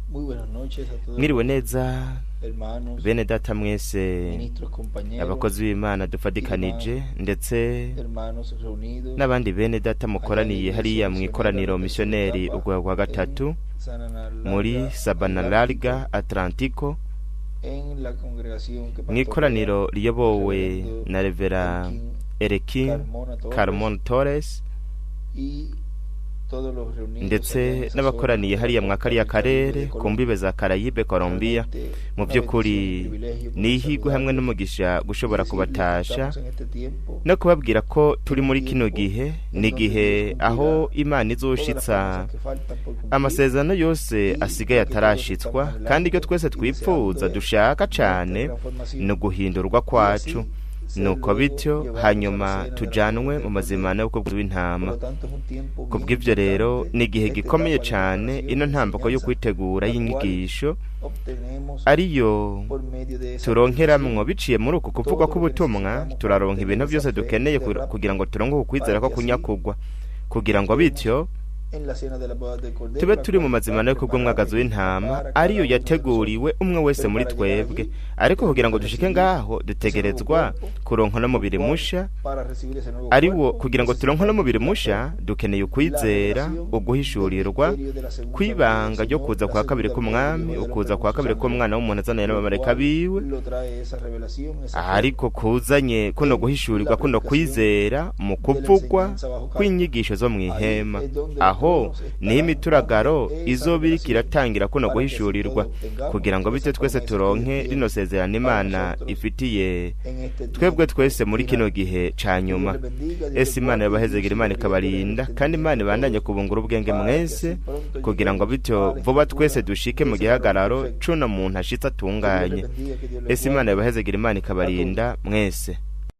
Muy buenas noches a todos Mwiriwe neza hermanos, bene data mwese, ministros, compañeros, abakozi b'Imana dufadikanije, ndetse hermanos reunidos n'abandi bene data mukoraniye hariya mu ikoraniro missioneri urwego rwa gatatu muri Sabana Larga Atlantico, en la congregación que mu ikoraniro riyobowe na Revera Erekin Carmona Torres Carmon Torres y todos los reunidos ndetse allá en esa n'abakoraniye zona hariya mwa kariya karere de ku mbibe za Karayibe, Colombia. Realmente Mu una by'ukuri bendición y privilegio poder ni ihirwe hamwe saludarlos n'umugisha y gushobora decirles que kubatasha estamos en este tiempo no kubabwira ko turi muri kino gihe. Ni igihe aho Imana todas las izoshitsa promesas que faltan por cumplir amasezerano yose asigaye atarashitswa, kandi iryo twese twipfuza dushaka cane ni uguhindurwa kwacu, nuko bityo hanyuma tujanwe mu mazimano y'ubukwe bw'intama. Kubw'ivyo rero ni igihe gikomeye cane, ino ntambuko yo kwitegura y'inyigisho ariyo turonkeramwo biciye muri uku kuvugwa k'ubutumwa. Turaronka ibintu byose dukeneye kugira ngo turonke ukwizera ko kunyakugwa, kugira ngo bityo tube turi mu mazimano y'ubukwe bw'umwagazi w'intama, ariyo yateguriwe umwe wese muri twebwe. Ariko kugira ngo dushike ngaho, dutegerezwa kuronka n'umubiri musha, ariwo kugira ngo turonke n'umubiri musha dukeneye ukwizera, uguhishurirwa kw'ibanga ryo kuza kwa kabiri k'Umwami, ukuza kwa kabiri k'Umwana w'umuntu azananye n'abamarayika biwe, ariko kuzanye kuno guhishurirwa, kuno kwizera mu kuvugwa kw'inyigisho zo mw'ihema. Aho niho imituragaro izoba iriko iratangira kuno guhishurirwa, kugira ngo bityo twese turonke rino sezerano Imana ifitiye twebwe twese muri kino gihe ca nyuma. Ese Imana yabahezegera, Imana ikabarinda, kandi Imana ibandanye kubungura ubwenge mwese, kugira ngo bityo vuba twese dushike mu gihagararo c'uno muntu ashitse atunganye. Ese Imana yabahezegera, Imana ikabarinda mwese.